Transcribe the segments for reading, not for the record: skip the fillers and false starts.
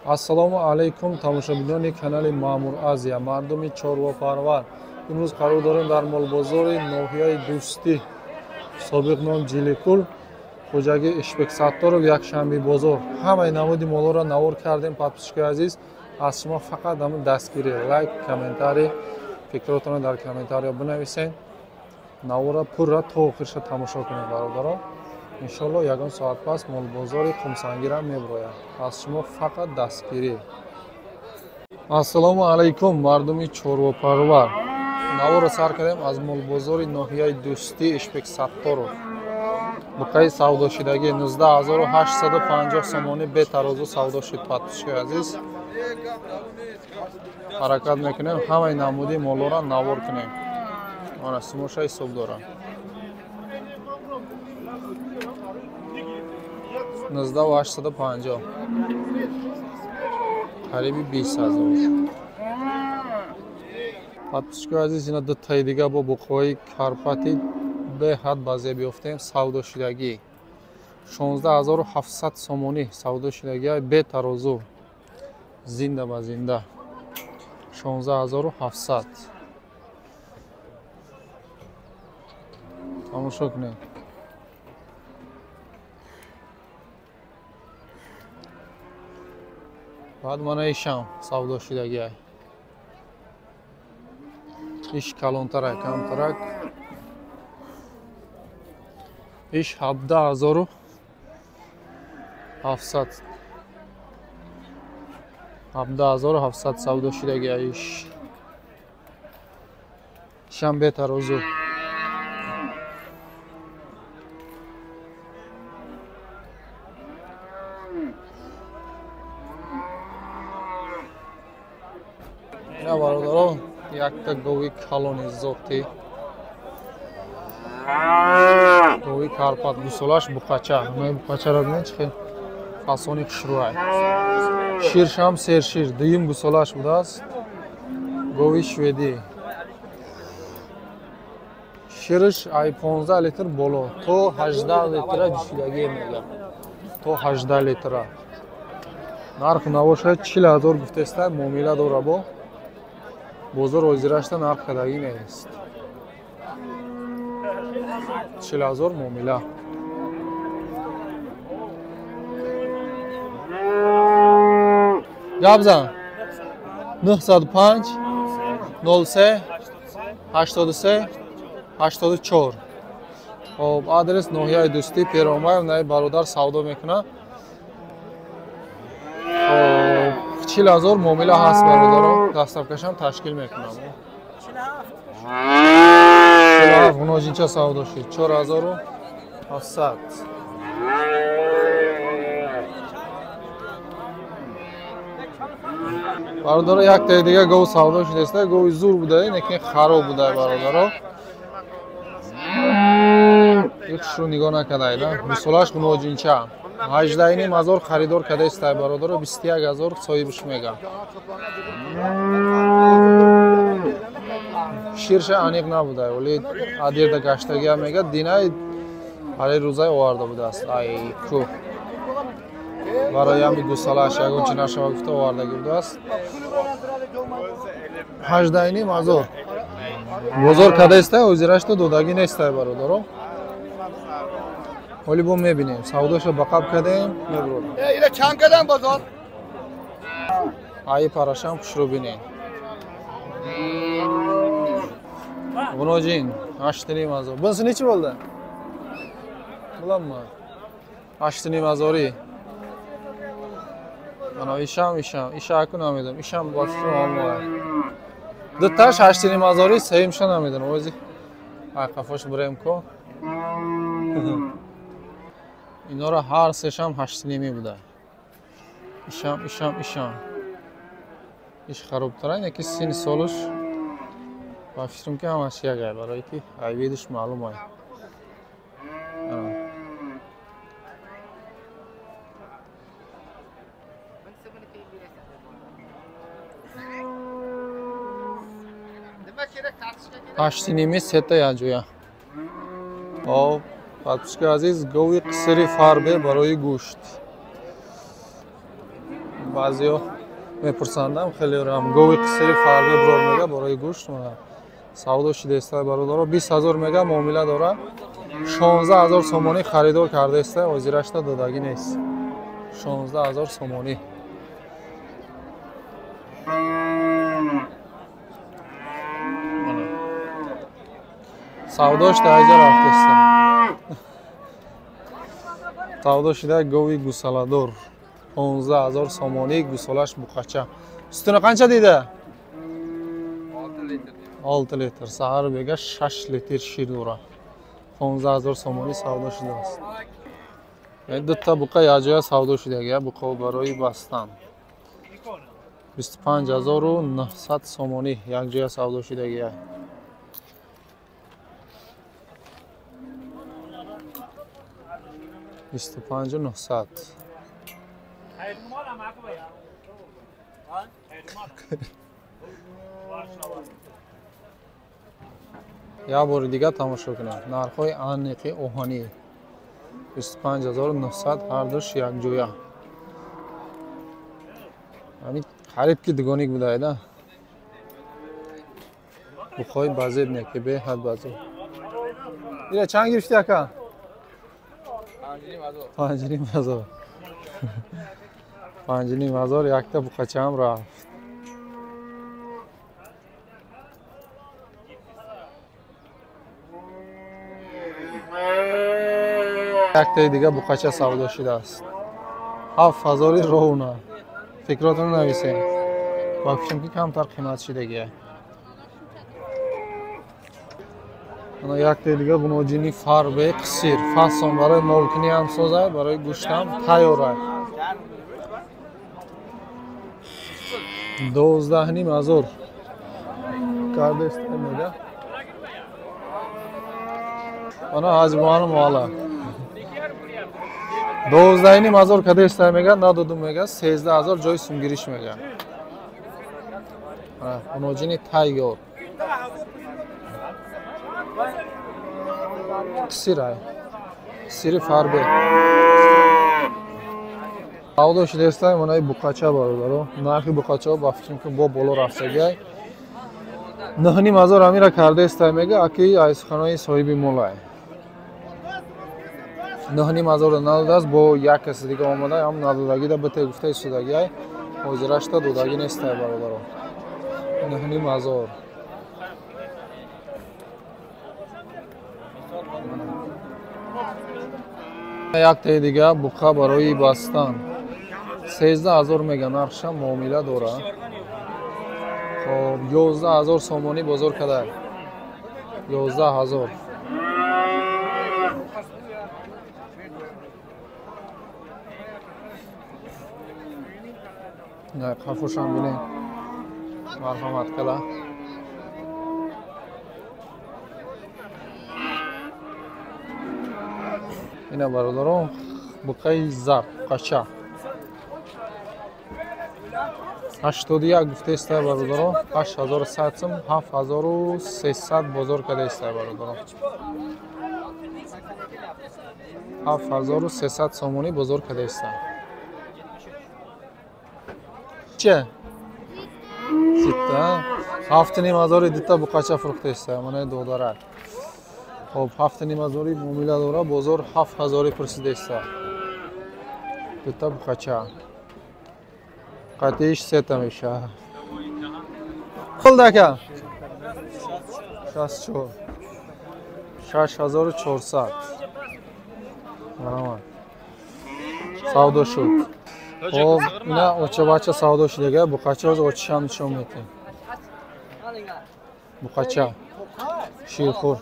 Ассалому алайкум тамошобинони канали Маъмур Азия, мардуми чорвопарвар. Имрӯз қарор дорем дар молбозори ноҳияи Дӯстӣ, собиқ ном Ҷиликул, хоҷагии Ишбек Сатторов, якшанби бозор. Ҳамаи намуди молҳоро навор кардем. Подписчикои азиз, аз шумо фақат ҳамун дастгирӣ, лайк, комментарий, фикротонро дар комментариё бинависед. Навора пурра то охирша тамошо кунед, бародаро. Иншолло ягон соат пас молбозори Қумсангирам меброяд. Аз шумо фақат дастгирӣ. Ассалому алайкум мардуми чорвопарвар. Наворро сар кардем аз молбозори ноҳияи Дӯстӣ, Ишбек Сатторов. Буқаи савдошидагӣ 19850 сомонӣ бетарозу савдо шуд. Подписчикои азиз, ҳаракат мекунем ҳамаи намуди молҳоро навор кунем. Ана симоша ҳисоб дорам. 19850, қариби 20000. Подписчикои азиз, ина дутаи дига бо буқаҳои Карпати беҳад ба зеб ёфтем. Савдошидагӣ 16700 сомонӣ савдошидагӣ, бетарозу, зинда ба зинда 16700. Тамошо кунед. Баъд мана ишам савдошидагиай. Иш калонтарак, камтарак. Иш 17700. 17700 савдошидагиай иш. Ишам бетарозу. Ина бародаро, якта гови калони зотӣ, гови Карпат, гусолаш буқача. Мо буқачаро бинед, чӣ хел фасони хушрӯай. Ширшам сершир, дуюм гусолаш будааст. Гови шведӣ. Ширш ай 15 литр боло, то 18 литра ҷӯшидагӣ мегӯяд. То 18 литра. Нарху навошад 40000 гуфтеста, муомила дора бо. Бозор ҳозирашта нарх кардагӣ нест. 40000 муомила. Гап зан. 905 03 83 84. Хоб, адрес ноҳияи Дӯстӣ, Перомаев, наи бародар савдо мекунад. Хоб, 40000 муомила ҳаст бародаро, доставкашам ташкил мекунам. 47 ғуноҷинча савдо шуд, 4700. Бародаро, яктаи дига гов савдо шудааст, гови зур буда, лекин хароб буда бародаро. Ихшро нигоҳ накардаида. Мисолаш ғуноҷинча. 18,5 ҳазор харидор кардааст бародаро, 21000 соҳибаш мега. Ширша аниқ набуда, вале адирда гаштагиам мега, динай ҳари рӯзай оварда будааст. Ай кӯҳ. Барои ҳами гусалааш ягон чи нашава гуфта овардагӣ будааст. 18,5 ҳазор. Бозор кардааст, ҳозирашта додагӣ нестай бародаро. Ҳоли бо мебинем, савдоша ба қаб кардем, мебурем. Ила чанд кардам бозор? Аи парашам хушрӯ бинед. Ғуноҷин, 8,5 ҳазор. Bunisi nechi bo'ldi? Bilaman. 8,5 ҳазори. Mana isham, isham, ishaku намедонам. Ишам бо фикрм омоя. Дуташ 8,5 ҳазори, сеюмша намедонам. Ози ай қафош бурем ко. Инора ҳар сешам 8,5 буда. Ишам, ишам, ишам. Иш харобтара, ине ки сини солуш ба фикрам ки ҳамаш якай, барое ки айвидиш маълум ай. 8,5 сета якҷоя. Хоб, подписчикои азиз, гови қисири фарбе барои гӯшт. Баъзеҳо мепурсандам, хелеам гови қисири фарбе бирор мега барои гӯшт. Савдо шидаиста бародаро, 20 ҳазор мега муомила дора. 16 ҳазор сомонӣ харидор кардаиста, ҳозирашта додагӣ нест. 16 ҳазор сомонӣ. Савдош дар иҷа рафтаиста. Савдо шида гови гусаладор 15 ҳазор сомонӣ, гусолаш буқача. Sutini qancha deydi? 6 litr. Sahar bega 6 litr шир дора. 15 ҳазор сомонӣ савдо шудааст. Дута буқа якҷоя савдо шудагия, буқо барои бастан. 25900 сомонӣ якҷоя савдо шудагия. 25900. Як бори дигар тамошо кунед. Нархҳои аниқи оҳанӣ 25900 ҳардуш якҷоя. Ҳамин қариб ки дугоник будаеда. Буқҳои базеб не ки беҳад базеб. Ира чанд гирифти ака? 5,5 ҳазор. 5,5 ҳазор якта буқачаам рафт. Яктаи дига буқача савдо шудааст. 7 ҳазори ровна. Фикротонро нависем. Ба фикрам ки камтар қимат шидагия. Ана яктаи дига буноҷини фарбе қисир. Фасон барои молкунӣ ҳам созад, барои гӯштам тайёр аст. 12,5 ҳазор кардест мега. Ана ҳаҷбону мола. 12,5 ҳазор кадеста мега, надодум мега, 13 ҳазор ҷои сумгириш мега. Буноҷини тайёр. Қисир ай. Қисири фарбе. Савдо шудааст манаи буқача бародаро. Нархи буқачаҳо ба фикрам ки бо боло рафтагиай. 9,5 ҳазор амира кардаеста мега, аки айсхонаи соҳиби молай. 9,5 ҳазор надодааст, бо як каси дига омада, ҳам надодагида бите гуфта истодагиай. Ҳозирашта додагӣ нестай бародаро. 9,5 ҳазор. Яктаи дига буқа барои бастан. 13 ҳазор мега нархша муомила дора. Хоб 11 ҳазор сомонӣ бозор кадай. 11 ҳазор. Қафошам бинед. Марҳамат кала. Ина бародарон буқаи зард, буқача. 81 гуфтаеста бародарон, 8100 сум, 7300 бозор кардаеста бародарон. 7300 сомонӣ бозор кардаеста. Че? Ситта. 7,5 ҳазори дута буқача фурӯхтаеста, манаи додарак. Хоб 7,5 ҳазори муомила дора, бозор 7 ҳазори пурсидаеста. Дута буқача. Қатъиш сета мешавад. Хулда ака? 64. 6400. Марҳамат. Савдо шуд. Хоб ина очабача савдо шудага, буқача ҳозир очишам нишон медиҳем. Буқача ширхӯр.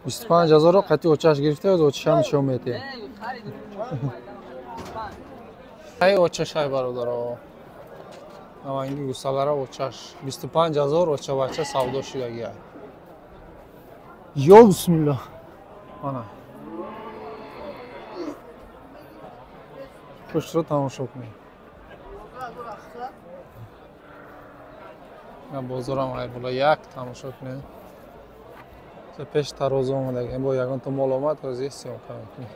25 ҳазорро қатъи очаш гирифта, ҳозир очишам нишон медиҳем. Ай очашай бародаро. Наванги гусалара очаш. 25 ҳазор очабача савдо шудагия. Ё бисмиллоҳ. Ана. Пуштро тамошо кунед. Бозорам ай бола як тамошо кунед. Пеш тарозу омадаги. Бо ягон то мол омад, ҳозир съёмка мекунем.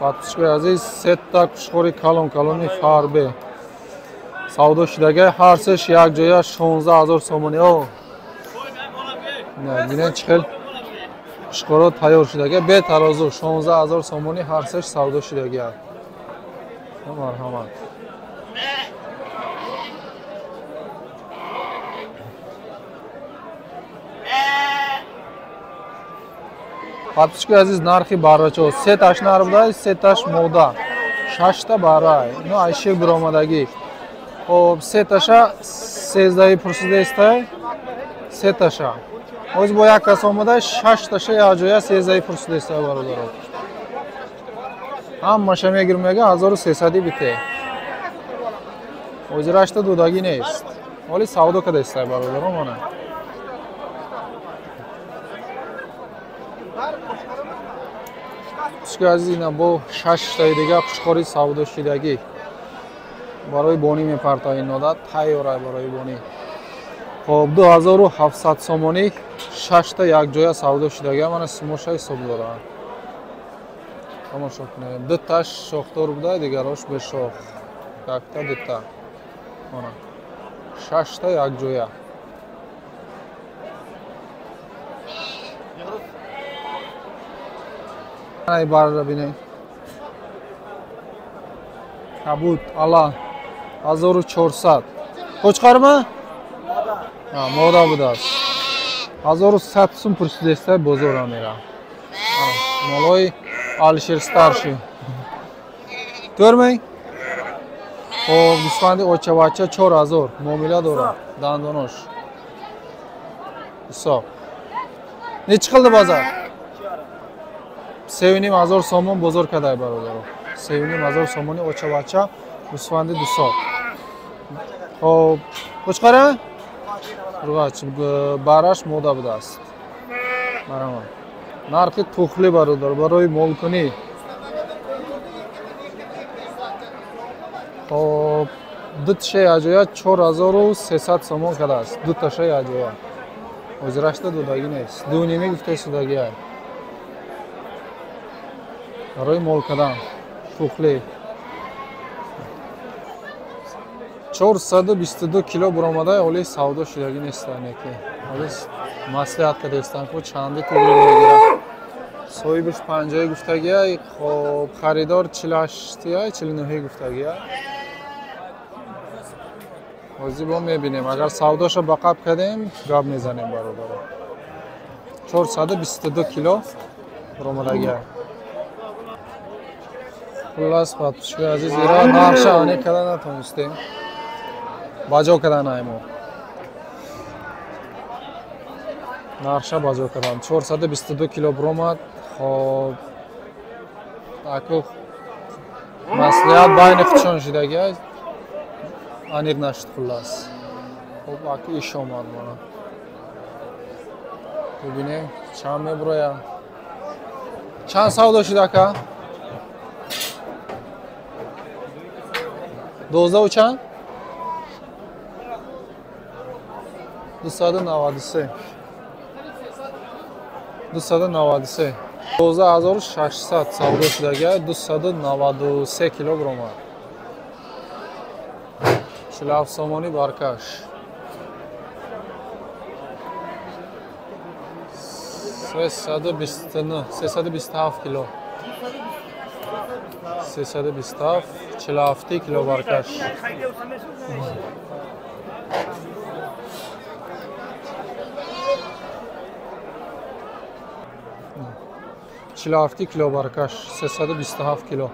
Подписчикои азиз, сета қушқори калон калони фарбе савдо шудагай, ҳар сеш якҷоя 16 000 сомонӣ. О, бинед чӣ хел қушқоро тайёр шудагай, бе тарозу 16 000 сомонӣ ҳар сеш савдо шудагай. Марҳамат. Подписчикои азиз, нархи баррачо сеташ нар буда, сеташ мода, шашта барра, ино айшир биромадагӣ. Хоб, сеташа сездаҳи пурсидаистай, сеташа. Ҳоз бо як кас омада, шашташа якҷоя сездаҳи пурсидаистай, бародаро. Ҳамаша мегир, мега 1300 бите. Ҳозирашта додагӣ нест. Ҳоли савдо кадаистай, бародаро, мана. Подписчикои азиз, ина бо шаштаи дига қушқори савдо шудагӣ. Барои бонӣ мепарта ин нода, тайёрай барои бонӣ. Хоб, 2700 сомонӣ шашта якҷоя савдо шудагӣ, мана сумоша ҳисоб дорад. Тамошо кунед. Дуташ шохдор буда, дигарош бешох. Якта дута. Мана. Шашта якҷоя. Ай барра бинед. Кабут ала 1400. Qo'chqormi? Ha, мода будааст. 1100 сум пурсидестай бозора мера. Молои Алишер старший. 4000? Хоб, гӯсфанди очавача 4000 муомила дорад. Дандонош. Ҳисоб. Нечи қилди бозор? 3500 сомон бозор кадай, бародаро. 3500 сомони очавача гӯсфанди 2 сол. Хоб, қӯчқара? Руғач, бараш мода будааст. Марҳамат. Нархи тухли, бародар, барои молкунӣ. Хоб, ду тиша якҷоя 4300 сомон кардааст. Ду таша якҷоя. Ҳозирашта додагӣ нест. Ду нимӣ гуфтаи судагиай. Барои мол кардан тухли 422 кило буромада, ҳоли савдо шудагӣ нестан, яке ҳоли маслиҳат кардастан, ку чанди туғри мегирад. Соҳибаш панҷои гуфтагиай, хоб, харидор чилҳаштиай, чилнӯҳи гуфтагиай. Ҳозир бо мебинем, агар савдоша ба қаб кардем, гап мезанем, бародаро. 422 кило буромадагиай. Хуллас, подписчикои азиз, ира нархша аниқ карда натонистем, баҷо кардан мо нархша баҷо кардан. 422 кило буромад. Хоб, аку маслиҳат байни худшон шудагиай, аниқ нашуд. Хуллас, хоб, аку иш омад, мана бибинем чанд мебурояд. Чанд савдо шуд, ака? Дувоздаҳу чанд? 293, 293. 12 600 савдо шудагиай, 293 кило буромад. 47 сомонӣ баркаш. 329, 327 кило, 327, 47 кило баркаш. 47 кило баркаш, 327 кило.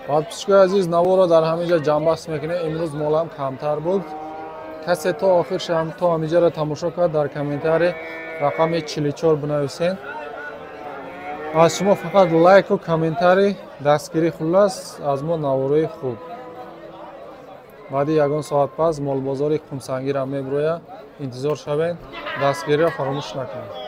Подписчикои азиз, наворо дар ҳамин ҷо ҷамъбаст мекунем. Имрӯз молам камтар буд. Касе то охир шам, то ҳаминҷаро тамошо кард, дар комментарий рақами 44 бинависен. Аз шумо фақат лайку комментарий, дастгирӣ. Хуллас, аз мо наворои хуб. Баъди ягон соат пас молбозори Қумсангира мебирояд, интизор шавед. Дастгириро фаромӯш накунед.